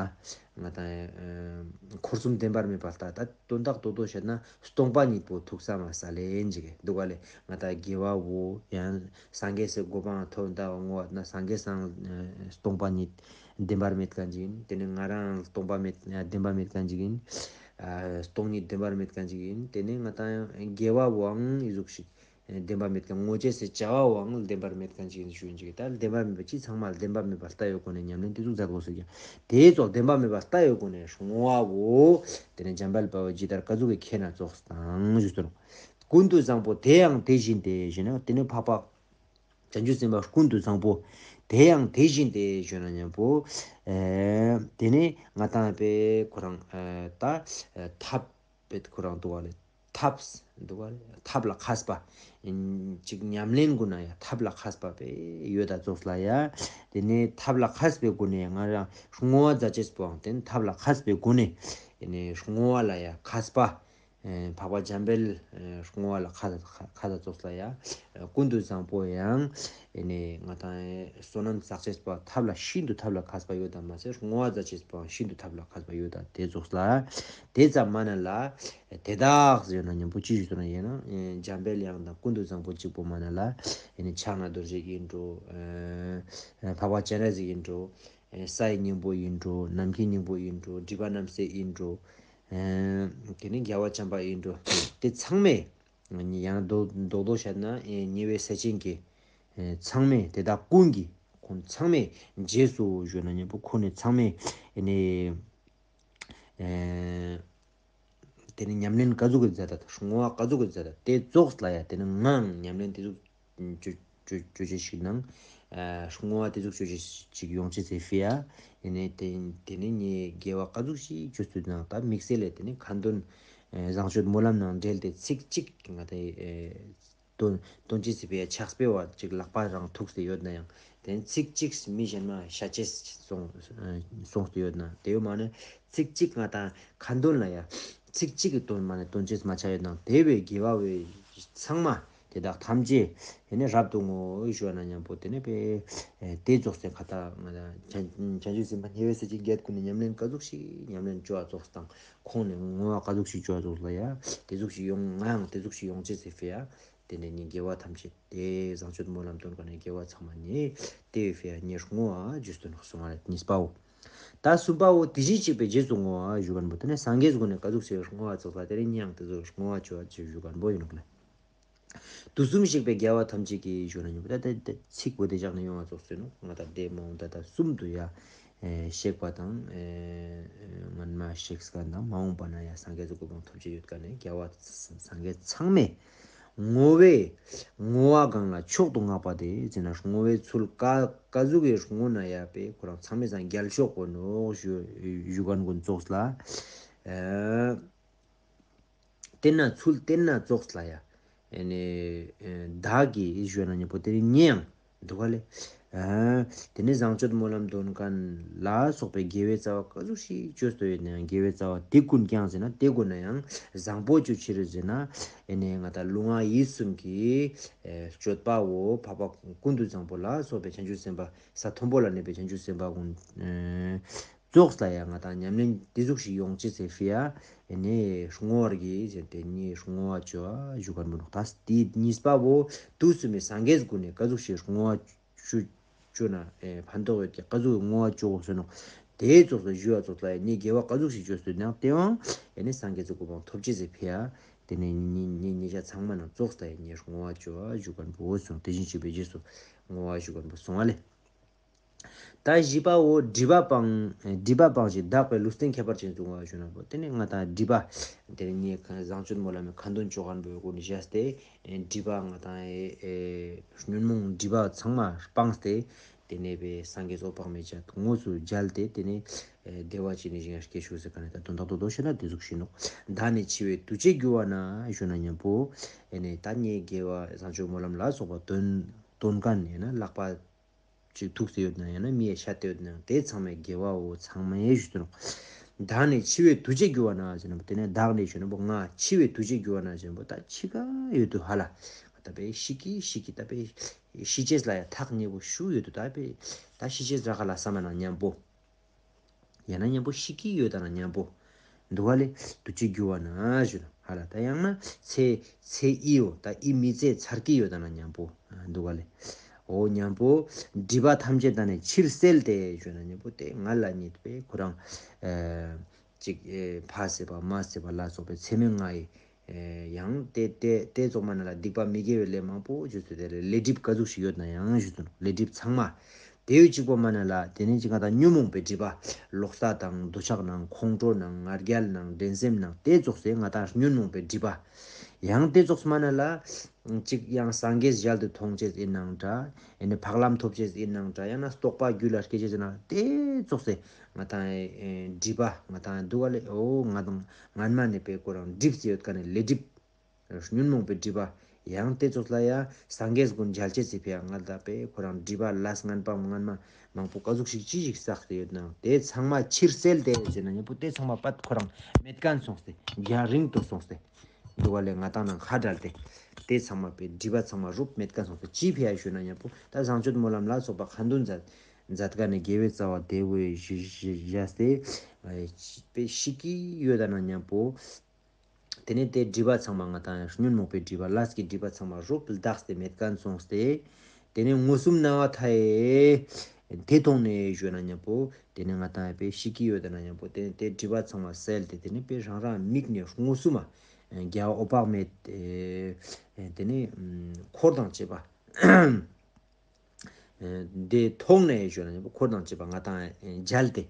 ང་དང་ཨེ་འཁོར་གསུམ་བདེན་པར་མེད་པར་ལྟ། ད་དོན་དག་རྡོག་རྡོག་བཤད་ན་སྟོང་པ་ཉིད་པོ་ཐུག་ས་མ་ས་ལེན་ཅིག་འདུག་ག་ལེ། ང་དང་དགེ་བ་བོ་ཡང་སངས་རྒྱས་སུ་གོ་འཕང་ཐོབ་ད་བསྔོ་བ་ན་སངས་རྒྱས་སང་ཨེ་སྟོང་པ་ཉིད་བདེན་པར་མེད་མཁན་ཅིག་ཡིན། དེ་ནས་ང་རང་སྟོང་པ་མེད་བདེན་པ་མེད་མཁན་ཅིག་ཡིན། ཨ་སྟོང་ཉིད་བདེན་པར་མེད་མཁན་ཅིག་ཡིན། དེ་ནས་ང་དང་དགེ་བ་བོའང་ཨི་ཟུག་ཞིག་བདེན་པ་མེད་མཁན། བསྔོ་བྱས་སུ་བྱ་བ་བོའང་བདེན་པར་མེད་མཁན་ཅིག་ཡིན་ཞུ་ཡིན་ཅིག་ད་བདེན་པ་མེད་པ་ཅི་ཚང་མ་བདེན་པ་མེད་པ་ལྟ་ཡོད་གོ་ནས་ཉམས་ལེན་དེ་ཟུག་མཛད་དགོས་ཟེར་ཀྱང་དེ་ཙོགས་བདེན་པ་མེད་པ་ལྟ་ཡོད་གོ་ནས་བསྔོ་བ་བོ་དེ་ནས་འཇམ་དཔལ་དཔའ་བོ་ཇི་ལྟར་ཀ་ཟུག་གི་མཁྱེན་ན་ཙོགས་དང་ཞུ་ཚོད་ནོག་ཀུན་ཏུ་བཟང་པོ་དེ་ཡང་དེ་བཞིན་ཏེ་ཞེ་ན་དེ་ནས་འཕགས་པ་བྱང་ཆུབ་སེམས་དཔའ་ཀུན་ཏུ་བཟང་པོ་དེ་ཡང་དེ་བཞིན་ཏེ་ཞུ་ན་མཉམ་པོ། ཨེ་དེ་ནས་ང་དང་པའི་ཁོ་རང་ཨེ་ད་ཨེ་ཐབས་པའི་ཁོ་རང་འདུག་བ་ལེ། ཐབས་འདུག་བ་ལེ། ཐབས་ལ་མཁས་པ་ཨིན་ཅིག་ཉམས་ལེན་གུན་ན་ཡང་ཐབས་ལ་མཁས་པ་པའི་ཡོད་ད་ཙོགས་ལ་ཡ། དེ་ནས་ཐབས་ལ་མཁས་པའི་སྒོ་ནས་ང་རང་བསྔོ་བ་མཛད་ཅེས་པོའང་དེ་ནས་ཐབས་ལ་མཁས་པའི་སྒོ་ནས་ཨེ་ནས་བསྔོ་བ་ལ་ཡང་མཁས་པ། ཨེ་འཕགས་པ་འཇམ་དཔལ་ཨེ་བསྔོ་བ་ལ་མཁས་ད་མཁས་ད་ཙོགས་ལ་ཡ། ཨེ་ཀུན་ཏུ་བཟང་པོ་ཡང་ཨེ་ནས་ང་དང་ཨེ་བསོད་ནམས་བསགས་ཅེས་པ་ཐབས་ལ་ཤིན་ཏུ་ཐབས་ལ་མཁས་པ་ཡོད་དམ་མ་ཟད་བསྔོ་བ་མཛད་ཅེས་པའང་ཤིན་ཏུ་ཐབས་ལ་མཁས་པ་ཡོད་ད་དེ་ཙོགས་ལ། དེ་ཙམ་མ་ན་ལ་དེ་དག་ཟེར་ན་མཉམ་པོ་ཅི་ཞིག་ཟེར་ན་ཡིན་ན་ཨེ་འཇམ་དཔལ་དབྱངས་དང་ཀུན་ཏུ་བཟང་པོ་གཅིག་པོ་མ་ན་ལ་ཨེ་ནས་ཕྱག་ན་རྡོ་རྗེ་ཡིན་འགྲོ། ཨེ་འཕགས་པ་སྤྱན་རས་གཟིགས་ཡིན་འགྲོ། ཨེ་ས་ཡི་སྙིང་པོ་ཡིན་འགྲོ། ནམ་མཁའི་སྙིང་པོ་ཡིན་འགྲོ། སྒྲིབ་པ་རྣམ་སེལ་ཡིན་འགྲོ། ཨེ་དེ་ནས་རྒྱལ་བ་བྱམས་པ་ཡིན་འགྲོ། དེ་ཚང་མས་ཡང་རྡོག་རྡོག་རྡོག་བཤད་ན་ཨེ་ཉེ་བའི་སྲས་ཆེན་གྱི་ཨེ་ཚང་མས་དེ་དག་ཀུན་གྱི་ཁོང་ཚང་མས་རྗེས་སུ་ཞུ་ན་མཉམ་པོ་ཁོང་ནས་ཚང་མས་ཨེ་ནས་ཨེ་དེ་ནི་ཉམས་ལེན་ག་ཟུག་གི་མཛད་ད་བསྔོ་བ་ག་ཟུག་གི་མཛད་ད་དེ་རྫོགས་ལ་ཡ་དེ་ནི་ངའང་ཉམས་ལེན་དེ་ཟུག་ཅོ་ཅོ་ཅོ་ཅེས་ཤིག་ནང་ཨ་བསྔོ་བ་དེ་ཟུག་ཅོ་ཅེས་ཤིག་ཡོང་ཅེས་ཟེར་ཕི་ཡ། དེ་ནི་དེ་དེ་ནི་ངས་དགེ་བ་ག་ཟུག་ཞིག་ཅོ་ཚུལ་ནང་ད་དམིགས་བསལ་ལས་དེ་ནི་ཁ་འདོན་ཨ་བཟང་སྤྱོད་སྨོན་ལམ་ནང་འབྲེལ་ཏེ་ཚིག་གཅིག་ང་དེ་ཨ་འདོན་འདོན་ཅེས་ཟེར་ཕི་ཡ་ཕྱག་དཔེ་བ་ཅིག་ལག་པ་རང་ཐུག་སྟེ་ཡོད་ན་ཡང་དེ་ནི་ཚིག་གཅིག་མི་གཞན་མ་བཤད་ཅེས་སོང་སོང་སྟེ་ཡོད་ན་དེ་ཡོད་མ་ནི་ཚིག་གཅིག་ང་དང་ཁ་འདོན་ལ་ཡ། ཚིག་གཅིག་གི་དོན་མ་ནས་དོན་ཅེས་མ་ཆགས་ཡོད་ནང་དེ་བས་དགེ་བ་བས་ཚང་མ་དེ་དག་ཐམས་ཅད་དེ་ནས་རབ་ཏུ་བསྔོ་ཞུ་ན་མཉམ་པོ་དེ་ནས་པས་དེ་རྫོགས་སའི་ཁ་ཐག་ང་དང་བྱང་བྱང་ཆུབ་སེམས་དཔའ་ཉེ་བའི་སྲས་ཆེན་བརྒྱད་ཀུན་ནས་ཉམས་ལེན་ག་ཟུག་ཞིག་ཉམས་ལེན་བཅོ་བ་རྫོགས་དང་ཁོང་ནས་བསྔོ་བ་ག་ཟུག་ཞིག་བཅོ་བ་རྫོགས་ལ་ཡ་དེ་ཟུག་ཞིག་ཡོང་ང་ཡང་དེ་ཟུག་ཞིག་ཡོང་ཅེས་ཟེར་ཕི་ཡ། དེ་ནས་ནི་དགེ་བ་ཐམས་ཅད་དེ་བཟང་སྤྱོད་སྨོན་ལམ་སྟོན་ག་ནས་དགེ་བ་ཚང་མ་ནི་དེ་བས་ཕི་ཡ་ཉེར་བསྔོ་བ་རྗེས་སུ་ནོག་གསུང་བ་རེད་གཉིས་པའོ། ད་གསུམ་པའོ་དེ་བཞིན་གཤེགས་པའི་རྗེས་སུ་བསྔོ་བ་ཞུ་མཁན་པོ་དེ་ནས་སངས་རྒྱས་སྒོ་ནས་ག་ཟུག་ཞིག་བསྔོ་བ་རྫོགས་ལ་དེ་ནས་མྱང་དེ་ཟུག་བསྔོ་བ་བཅོ་བ་ཅིག་ཞུ་མཁན་པོ་ཡིན་ནོག་ལེ། དུས་གསུམ་གཤེགས་པའི་རྒྱལ་བ་ཐམས་ཅད་ཀྱིས་ཞུ་ན་ཉམ་པོ་ད་ད་ད་ཚིག་པོ་དེ་བཞག་ནས་ཡོང་བ་ཙོགས་ཟེར་ནོ། ང་ད་དེ་མ་འོང་ད་ད་གསུམ་དུ་ཡ་ཨེ་གཤེགས་པ་དང་ཨེ་སྔན་མ་གཤེགས་མཁན་དང་མ་འོངས་པ་ན་ཡ་སངས་རྒྱས་ཀྱི་གོ་འཕང་ཐོབ་ཀྱི་ཡོད་མཁན་ནི་རྒྱལ་བ་སངས་རྒྱས་ཚང་མས་བསྔོ་བའི་བསྔོ་བ་གང་ལ་མཆོག་ཏུ་བསྔགས་པ་དེ་ཟེར་ན། བསྔོ་བའི་ཚུལ་ཀ་ཀ་ཟུག་གི་བསྔོ་ན་ཡ་པས་ཁོ་རང་ཚང་མའི་སང་རྒྱལ་ཤོག་གོ་ནོ་ཞུ་ཞུ་མཁན་ཀུན་ཙོགས་ལ། ཨེ། དེ་ན་ཚུལ་དེ་ན་ཙོགས་ལ་ཡ། ཨེ་ནི་ཨེ་བདག་གིས་ཞུས་ན་ཉམ་པོ་དེ་ནི་ཉེ་ཡང་འདུག་ག་ལེ། ཨ་དེ་ནི་བཟང་སྤྱོད་སྨོན་ལམ་འདོན་མཁན་ལ་སོགས་པའི་དགེ་བའི་རྩ་བ་ག་ཟུག་ཞིག་བཅོས་ཏེ་ཡོད་ན་ཡང་དགེ་བའི་རྩ་བ་དེ་ཀུན་ཀྱང་ཟེར་ན་དེ་ཀུན་ན་ཡང་བཟང་པོ་བཅོ་ཕྱིར་ཟེར་ན། ཨེ་ནི་ང་ད་ལུས་ངག་ཡིད་གསུམ་གྱི་ཨེ་སྤྱོད་པའོ། འཕགས་པ་ཀུན་ཏུ་བཟང་པོ་ལ་སོགས་པའི་བྱང་ཆུབ་སེམས་དཔའ་ས་མཐོན་པོ་ལ་གནས་པའི་བྱང་ཆུབ་སེམས་དཔའ་ཀུན་ཨེ་ཙོགས་ལ་ཡང་ང་དང་ཉམས་ལེན་དེ་ཟུག་ཞིག་ཡོང་ཅི་ཟེར་ཕི་ཡ། ཨེ་ནས་བསྔོ་བར་གྱིས་ཟེར་ཏེ་ནི་བསྔོ་བ་བཅོ་བ་ཞུ་མཁན་པོ་ནོག་ད་དེ་གཉིས་པ་བོ་དུས་གསུམ་པའི་སངས་རྒྱས་ཀུན་ནས་ག་ཟུག་ཞིག་བསྔོ་བ་བཅོ་བཅོ་ན་ཨེ་ཕན་ཐོགས་ཡོད་ཀྱི་ག་ཟུག་བསྔོ་བ་བཅོ་དགོས་ཟེར་ནོག་དེའི་ཙོགས་སུ་ཞུ་བ་ཙོགས་ལ་ཡང་ནི་དགེ་བ་ག་ཟུག་ཞིག་བཅོས་སོ་ན་དེའང་ཨེ་ནི་སངས་རྒྱས་ཀྱི་གོ་འཕང་ཐོབ་ཅི་ཟེར་ཕི་ཡ། དེ་ནས་ཉི་ཉི་ཉི་ཉི་ཤ་ཚང་མ་ནང་ཙོགས་ལ་ཡང་ནི་བསྔོ་བ་བཅོ་བ་ཞུ་མཁན་པོ་སོང་། དེ་བཞིན་གཤེགས་པའི་རྗེས་སུ་བསྔོ་བ་ཞུ་མཁན་པོ་སོང་བ་ལས། ད་བཞི་པ་བོ་སྒྲིབ་པ་སྤང་། སྒྲིབ་པ་སྤངས་ཤིང་དག་པའི་ལུས་རྟེན་ཁྱད་པར་ཅན་བཟུང་བ་ཞུ་ན་བོ། དེ་ནི་ང་དང་སྒྲིབ་པ། དེ་ནི་ངའི་བཟང་སྤྱོད་སྨོན་ལམ་ཁ་འདོན་བཅོ་མཁན་པོའི་སྒོ་ནས་བཞག་སྟེ། སྒྲིབ་པ་ང་དང་ཉོན་མོངས་སྒྲིབ་པ་ཚང་མ་སྤངས་ཏེ། དེ་ནས་པའི་སངས་རྒྱས་འོད་དཔག་མེད་ཅན་དངོས་སུ་མཇལ་ཏེ་དེ་ནས་བདེ་བ་ཅན་ནི་ཞིང་སྐྱེ་ཤོག་ཟེར་ག་ནས་ད་དོན་དག་ཏོ་ཏོ་བཤད་ན་དེ་ཟུག་ཤེས་ནོག་བདག་ནི་འཆི་བའི་དུས་བྱེད་འགྱུར་བ་ན་ཞུ་ན་མཉམ་པོ། ཨེ་ནས་ད་ངའི་དགེ་བ་བཟང་སྤྱོད་སྨོན་ལམ་ལ་སོགས་པ་འདོན་འདོན་མཁན་ཡིན་ན་ལག་པ། ཅིག་ཐུག་སྟེ་ཡོད་ན་ཡང་ན་མི་ཡ་ཤ་སྟེ་ཡོད་ན་དེ་ཚང་མའི་དགེ་བའོ་ཚང་མའི་ཞུ་དུ་ནོག་བདག་ནི་འཆི་བའི་དུས་བྱེད་འགྱུར་བ་ན་ཟེར་ན་བོ། དེ་ནས་བདག་ནི་ཞུ་ན་བོ་ང་འཆི་བའི་དུས་བྱེད་འགྱུར་བ་ན་ཟེར་ན་བོ། ད་འཆི་ག་ཡོད་དུ་ཧ་ལ། ད་པའི་ཤི་ཀི་ཤི་ཀི་ད་པའི་ཤི་ཅེས་ལ་ཡ་ཐག་ཉེ་བོ་ཞུ་ཡོད་དུ་ད་པའི་ད་ཤི་ཅེས་ར་ཁ་ལ་ས་མ་ན་མཉམ་པོ། ཡང་ན་མཉམ་པོ་ཤི་ཀི་ཡོད་ད་ན་མཉམ་པོ། འདུག་ག་ལེ། དུས་བྱེད་འགྱུར་བ་ན་ཞུ་ན་ཧ་ལ། ད་ཡང་ན་ཚེ་ཚེ་ཨི་ཡོ་ད་ཨི་མི་ཚེ་ཚར་ཀི་ཡོད་ད་ན་མཉམ་པོ། འདུག་ག་ལེ། འོ་མཉམ་པོ། སྒྲིབ་པ་ཐམས་ཅད་དག་ནས་ཕྱིར་བསལ་ཏེ་ཞུ་ན་མཉམ་པོ་དེ་ང་ལ་ཉིད་པའི་ཁོ་རང་། ཅིག་ཕ་ཟེར་བ་མ་ཟེར་བ་ལ་སོགས་པའི་ཚེ་སྨད་ལྔ་ཡི། ཡང་དེ་དེ་དེ་ཙོགས་མ་ན་ལ་སྡིག་པ་མི་དགེ་བའི་ལས་མང་པོ་ཞུ་ཚུལ་དེ་ལས་ལས་སྒྲིབ་ག་ཟུག་ཞིག་ཡོད་ན་ཡང་ཞུ་ཚུལ་ལས་སྒྲིབ་ཚང་མ། དེ་ཡོད་གཅིག་པོ་མ་ན་ལ་དེ་ནས་ཅིག་ང་དང་ཉོན་མོངས་པའི་སྒྲིབ་པ། ལོག་ལྟ་དང་འདོད་ཆགས་ནང་ཁོང་ཁྲོ་ནང་ང་རྒྱལ་ནང་འགྲན་སེམས་ནང་དེ་ཙོགས་སེ་ང་དང་ཉོན་མོངས་པའི་སྒྲིབ་པ། ཡང་དེ་ཙོགས་མ་ན་ལ། གཅིག་ཡང་སངས་རྒྱས་ཞལ་དུ་མཐོང་ཅེས་ཡིན་ནང་འདྲ། ཡང་ན་འཕགས་ལམ་ཐོབ་ཅེས་ཡིན་ནང་འདྲ། ཡང་ན་རྟོགས་པ་རྒྱུད་ལ་སྐྱེ་ཅེས་ཡིན་ན་དེ་ཙོགས་སེ་ང་དང་སྒྲིབ་པ་ང་དང་འདུག་ག་ལེ། འོ་ང་དང་སྔན་མ་ནས་པའི་ཁོ་རང་སྒྲིབ་སེ་ཡོད་མཁན་ནི་ལས་སྒྲིབ། ཉོན་མོངས་པའི་སྒྲིབ་པ། ཡང་དེ་ཙོགས་ལ་ཡང་སངས་རྒྱས་ཀུན་མཇལ་ཅེས་སི་ཕི་ཡ་ང་དང་པའི་ཁོ་རང་སྒྲིབ་པ་ལས་ངན་པ་ངན་མ་མང་པོ་ག་ཟུག་ཞིག་ཅི་ཞིག་བསགས་ཏེ་ཡོད་ན་དེ་ཚང་མ་ཕྱིར་བསལ་ཏེ་ཟེར་ན་མཉམ་པོ་དེ་ཚང་མ་པད་ཁོ་རང་མེད་མཁན་སོང་སྟེ་རྒྱང་རིང་དུ་སོང་སྟེ། འདུག་ག་ལེ། ང་དང་ནང་ཁ་བྲལ་ཏེ། དེ་ཚང་མ་པའི་སྒྲིབ་པ་ཚང་མ་རུབ་མེད་མཁན་སོང་སྟེ་ཅི་ཕི་ཡ་ཞུ་ན་མཉམ་པོ་ད་བཟང་སྤྱོད་སྨོན་ལམ་ལ་སོགས་པ་ཁ་འདོན་མཛད་མཛད་མཁན་ནི་དགེ་བའི་རྩ་བ་དེ་བོའི་གཞི་གཞི་བཞག་སྟེ། པའི་ཤི་ཀི་ཡོད་ད་ན་མཉམ་པོ། དེ་ནས་དེ་སྒྲིབ་པ་ཚང་མ་ང་དང་ཉོན་མོངས་པའི་སྒྲིབ་པ་ལས་ཀྱི་སྒྲིབ་པ་ཚང་མ་རུབ་ལྡགས་ཏེ་མེད་མཁན་སོང་སྟེ། དེ་ནས་མངོན་སུམ་སྣང་བ་མཐའ་ཡས། དེ་མཐོང་ནས་ཞུ་ན་མཉམ་པོ་དེ་ནས་ང་དང་པའི་ཤི་ཀི་ཡོད་ད་ན་མཉམ་པོ་དེ་ནས་དེ་སྒྲིབ་པ་ཚང་མ་བསལ་ཏེ་དེ་ནས་པའི་རང་རང་མིག་ནས་མངོན་སུམ་མ། རྒྱལ་བ་འོད་དཔག་མེད། དེ་ནས་འཁོར་དང་བཅས་པ། དེ་མཐོང་ནས་ཞུ་ན་འཁོར་དང་བཅས་པ་ང་དང་མཇལ་ཏེ།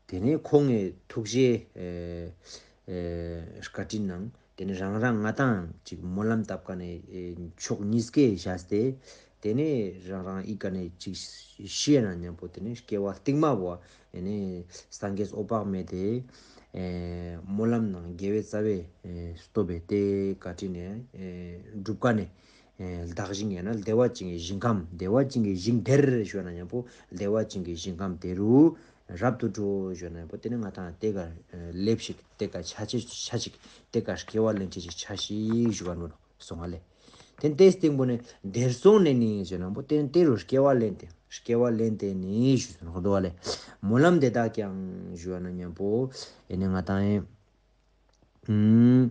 དེ་ནས་ཁོང་གི་ཐུགས་རྗེ་བཀའ་དྲིན་ནང་དེ་ནས་རང་རང་ང་དང་ཅིག་སྨོན་ལམ་བཏབ་ཀ་ནས་ཕྱོགས་གཉིས་ཀས་བཞག་སྟེ། དེ་ནས་རང་རང་ཨི་ཀ་ནས་ཅིག་ཤི་ན་མཉམ་པོ་དེ་ནས་སྐྱེ་བ་རྟིང་མ་བོ་ནས་སངས་རྒྱས་འོད་དཔག་མེད་དེ། སྨོན་ལམ་ནང་དགེ་བའི་རྩ་བའི་སྟོབས་པས་དེ་བཀའ་དྲིན་ནས་སྒྲུབ་ཀ་ནས། བདག་ཞིང་ཡང་ན་བདེ་བ་ཅན་གྱི་ཞིང་ཁམས་བདེ་བ་ཅན་གྱི་ཞིང་དེར་ཞུ་ན་མཉམ་པོ་བདེ་བ་ཅན་གྱི་ཞིང་ཁམས་དེ་རུ་རབ་ཏུ་འགྲོ་ཞུ་ན་མཉམ་པོ་དེ་ནི་ང་དང་དེ་ག་སླེབས་ཤིག་དེ་ག་ཆ་ཅིག་ཆ་ཅིག་དེ་ག་སྐྱེ་བ་ལེན་ཅེས་ཅིག་ཆ་ཞིག་ཞུ་བ་ནོར་སོང་བ་ལས། དེ་དེའི་སྟེང་པོ་ནི་དེར་སོང་ནས་ནི་ཞུ་ན་མཉམ་པོ་དེ་དེ་རུ་སྐྱེ་བ་ལེན་ཏེ་སྐྱེ་བ་ལེན་ཏེ་ནི་ཞུ་ཟེར་ནོ་འདུག་བ་ལས། སྨོན་ལམ་དེ་དག་ཀྱང་ཞུ་བ་ན་མཉམ་པོ་ཨེ་ནི་ང་དང་ཨེ།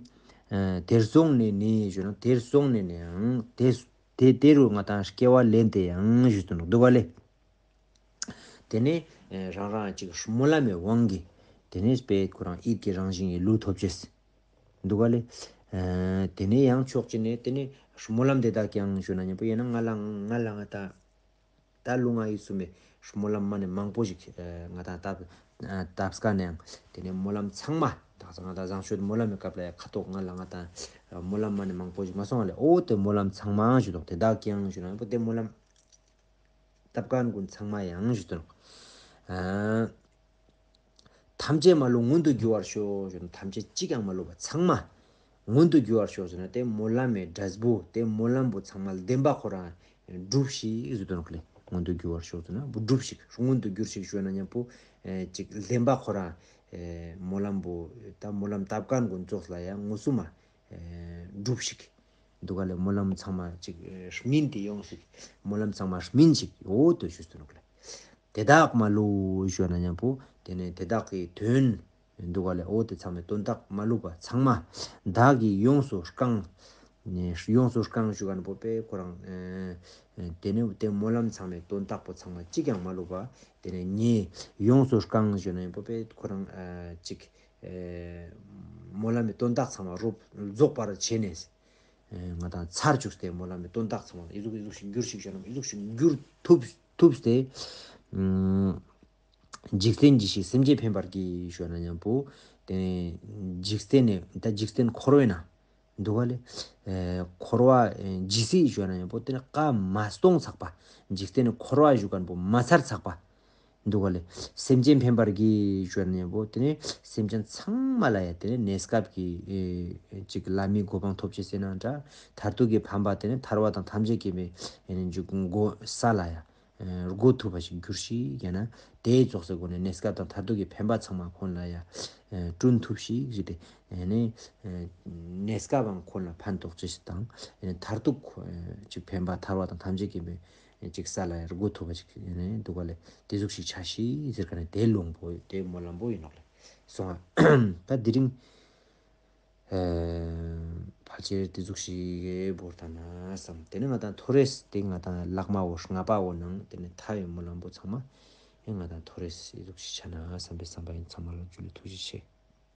དེར་སོང་ནས་ནི་ཞུ་ན་དེར་སོང་ནས་ནི་ཡང་དེ་དེ་དེ་རུ་ང་དང་སྐྱེ་བ་ལེན་ཏེ་ཡང་ཞུ་དུ་འདུག་བ་ལས། དེ་ནས་རང་རང་ཅིག་སྨོན་ལམ་མའི་དབང་གིས་དེ་ནས་དཔེ་ཁོ་རང་ཡིད་ཀྱི་རང་བཞིན་གྱི་ལུས་ཐོབ་ཅེས་འདུག་བ་ལས། ཨ་དེ་ནས་ཡང་ཕྱོགས་གཅིག་ནས་དེ་ནས་སྨོན་ལམ་དེ་དག་ཀྱང་ཞུ་ན་སྙམ་པོ་ཡིན་ན། ང་ལ་ང་ལ་ང་ད་ད་ལུ་ང་ཡིས་གསུངས་པའི་སྨོན་ལམ་མ་ནི་མང་པོ་ཞིག་ཨ་ང་དང་བཏབ་ཨ་བཏབ་སྐབས་ནས་ཡང་དེ་ནས་སྨོན་ལམ་ཚང་མ་ད་ང་དང་བཟང་སྤྱོད་སྨོན་ལམ་གྱི་སྐབས་ལ་ཡང་ཁ་ཐོག་ང་ལ་ང་དང་སྨོན་ལམ་མ་ནི་མང་པོ་ཞིག་མ་སོང་བ་ལས། འོ་དེ་སྨོན་ལམ་ཚང་མ་ཞུ་དོ། དེ་དག་ཀྱང་ཞུ་ན་སྙམ་པོ་དེ་སྨོན་ལམ་བཏབ་མཁན་ཀུན་ཚང་མ་ཡང་ཞུ་དོ། ཨ་ཐམས་ཅད་མ་ལུས་མངོན་དུ་འགྱུར་བར་ཤོག་ཞུ་ན། ཐམས་ཅད་གཅིག་ཀྱང་མ་ལུས་པ་ཚང་མ་མངོན་དུ་འགྱུར་བར་ཤོག་ཟེར་ན། དེ་སྨོན་ལམ་མའི་འབྲས་བུ་དེ་སྨོན་ལམ་བུ་ཚང་མ་བདེན་པ་ཁོ་རང་འགྲུབ་ཤིག་ཟེར་དོན་ལེ། མངོན་དུ་འགྱུར་བར་ཤོག་ཟེར་ན་བུ་འགྲུབ་ཤིག། མངོན་དུ་འགྱུར་ཤིག་ཞུ་ན་མཉམ་པོ་ཨེ་ཅིག་བདེན་པ་ཁོ་རང་ཨེ་སྨོན་ལམ་བུ་ད་སྨོན་ལམ་བཏབ་མཁན་ཀུན་ཚོགས་ལ་ཡང་མངོན་སུམ་མ་ཨེ་འགྲུབ་ཤིག། འདུག་ག་ལེ། སྨོན་ལམ་ཚང་མ་ཅིག་ཨེ་སྨིན་ཏེ་ཡོང་ཞིག། སྨོན་ལམ་ཚང་མ་སྨིན་ཞིག། འོ་དེ་ཞུ་དོན་ལེ། དེ་དག་མ་ལུས་ཞུ་ན་མཉམ་པོ་དེ་ནས་དེ་དག་གི་དོན་འདུག་ག་ལེ། འོ་དེ་ཚང་མའི་དོན་དག་མ་ལུས་པ་ཚང་མ་བདག་གིས་ཡོངས་སུ་བསྐང་། ནས་ཡོངས་སུ་བསྐང་ཞུ་མཁན་པོ་དཔེ་ཁོ་རང་ཨེ་དེ་ནས་དེ་སྨོན་ལམ་ཚང་མའི་དོན་དག་པོ་ཚང་མ་གཅིག་ཀྱང་མ་ལུས་པ་དེ་ནས་ངས་ཡོངས་སུ་བསྐང་ཞུ་ན་མཉམ་པོ་དཔེ་ཁོ་རང་ཨེ་ཅིག་ཨེ་སྨོན་ལམ་མའི་དོན་དག་ཚང་མ་རོབ་རྫོགས་པར་བྱས་ནས། ཨེ་ང་དང་ཚར་བཅུག་སྟེ་སྨོན་ལམ་མའི་དོན་དག་ཚང་མ་ཨི་ཟུག་ཨི་ཟུག་ཞིག་འགྱུར་ཞིག་ཞུ་ན་ཨི་ཟུག་ཞིག་འགྱུར་ཐུབ་ཐུབ་སྟེ། ཨུམ། འཇིག་རྟེན་གྱི་ཞིག་སེམས་ཅན་ཕན་པར་གྱིས་ཞུ་ན་མཉམ་པོ། དེ་ནས་འཇིག་རྟེན་ནས་ད་འཇིག་རྟེན་འཁོར་བའི་ནང་འདུག་ག་ལེ། ཨེ་འཁོར་བ་ཨེ་ཇི་སྲིད་ཞུ་ན་མཉམ་པོ་དེ་ནས་བཀའ་མ་སྟོང་ཚགས་པ། འཇིག་རྟེན་ནས་འཁོར་བ་ཞུ་མཁན་པོ་མ་ཚར་ཚགས་པ། འདུག་ག་ལེ། སེམས་ཅན་ཕན་པར་གྱིས་ཞུ་ན་མཉམ་པོ་དེ་ནས་སེམས་ཅན་ཚང་མ་ལ་ཡ་དེ་ནས་གནས་སྐབས་ཀྱི་ཨེ་ཅིག་ལྷ་མིའི་གོ་འཕང་ཐོབ་ཅེས་ཟེར་ན་འདྲ། མཐར་ཐུག་གི་ཕན་པ་དེ་ནས་ཐར་པ་དང་ཐམས་ཅད་མཁྱེན་པའི་ཨེ་ནས་འཇུག་གོ་ས་ལ་ཡ་ཨེ་སྒོ་ཐུབ་པ་ཞིག་འགྱུར་ཞིག་ཡང་ན་དེའི་རྫོགས་སའི་སྒོ་ནས་གནས་སྐབས་དང་མཐར་ཐུག་གི་ཕན་པ་ཚང་མ་ཁོང་ལ་ཡ་ཨེ་བསྐྲུན་ཐུབ་ཞིག་ཞུས་ཏེ། ཨེ་ནས་ཨེ་གནས་སྐབས་ཨང་ཁོང་ལ་ཕན་ཐོགས་ཅེས་ཞིག་དང་ཨེ་ནས་མཐར་ཐུག་ཨེ་ཅིག་ཕན་པ་ཐར་པ་དང་ཐམས་ཅད་མཁྱེན་པའི་ཅིག་ས་ལ་ཡར་སྒོ་ཐུབ་པ་ཅིག་ཡིན་ནའི་འདུག་ག་ལེ། དེ་ཟུག་ཞིག་ཆ་ཤིག་ཟེར་ག་ནས་དེ་ལོང་པོ་དེ་སྨོན་ལམ་པོ་ཡིན་ནོག་ལེ། སོང་ང་། ད་དེ་རིང་ཨེ་ཕལ་ཆེར་དེ་ཟུག་ཞིག་བོར་ཐ་ན་བསམ། དེ་ནས་ང་དང་ཐོ་རེས་དེ་ང་དང་ལག་མ་བོ་ལྔ་པ་བོ་ནང་དེ་ནས་མཐའ་ཡི་སྨོན་ལམ་པོ་ཚང་མ་ཡང་ང་དང་ཐོ་རེས་དེ་ཟུག་ཞིག་ཆ་ན་བསམ་པའི་བསམ་པ་ཡིན། ཚང་མ་ལ་འཇུ་ལེ། ཐུགས་རྗེ་ཆེ།